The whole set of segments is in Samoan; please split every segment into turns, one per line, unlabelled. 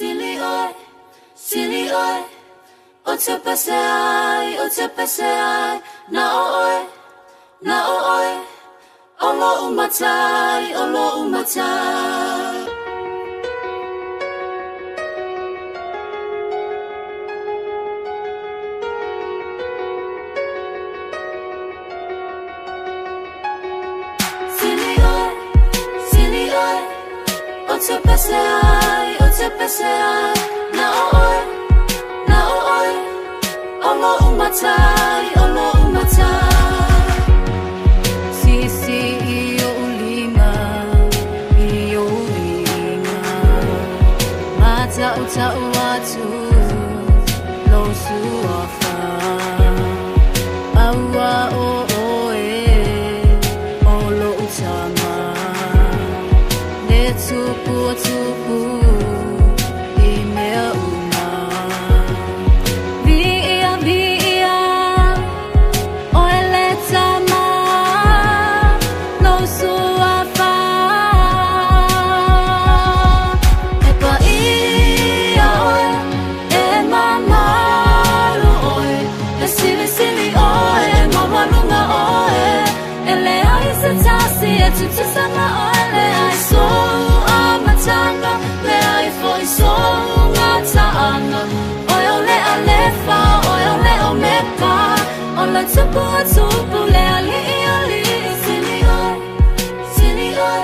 Sili oe, sili oe, o te pese ai, o te pese ai, na o oe, na o oe, o lo umatai, o lo umatai. Sili oe, sili oe, o te pese ai, o te pese ai, na o oe, na o oe, o lo umatai, o lo umatai.
Sisi i o ulima, i o ulinga, Mata o tau atu, lo suafa. Aua o oe, o lo utama. Le tupu o tupu, i mea uma. Via, via, o ele tama, lo suafa.
E pa ia oe, e mamalu oe, e sili sili oe, e mawalunga oe, e le ai se tasi e tutusanga oe, le ai so amatanga, le ai foi so ngataanga, oe o le alefa, oe o le omeka, o le tupu a tupu le ali ali. Sili oe, sili oe,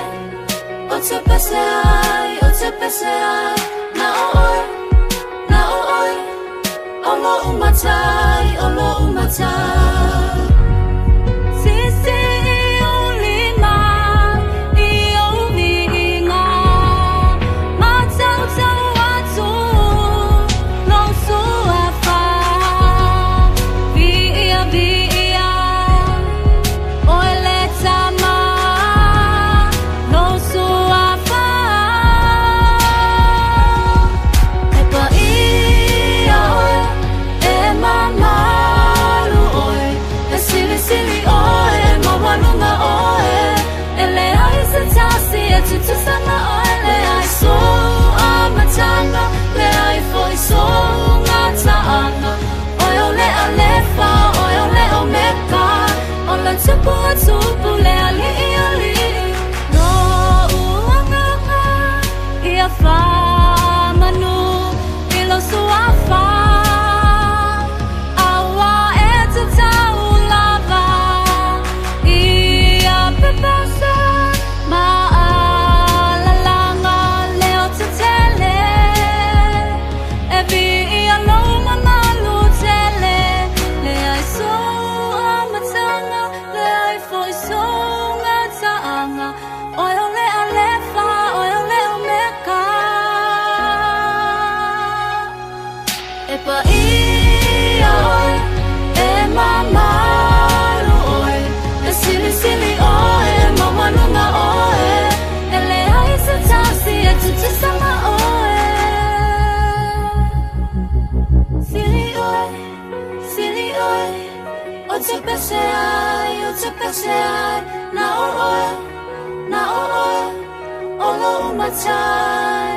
o te pese ai, o te pese ai, na o oe, na o oe, o lo umatai, o lo umatai.
Sisi i o lima, i o viinga, Matau tau atu, lo suafa. Via, via, o ele tama, lo suafa.
E pa ia oe, e mamalu oe, e sili sili oe, e mawalunga oe, e le ai se tasi e tutusanga oe, le ai so amatanga, le ai foi so ngataanga, oe o le alefa, oe o le omeka, o le tupu a tupu le ali ali.
Lo uanganga ia fa manu i lo suafa. Aua e te tau lava ia pepesa ma alalanga leo te tele. E vi ia lo mamalu tele, le ai so amatanga, le ai foi so ngataanga, Oe o le alefa, oe o le omeka.
E pa ia oe, e mamalu oe, e sili sili oe, e mawalunga oe, e le ai se tasi e tutusanga oe. Sili oe, sili oe, o te pese ai, o te pese ai, na o oe, na o oe, o lo umatai.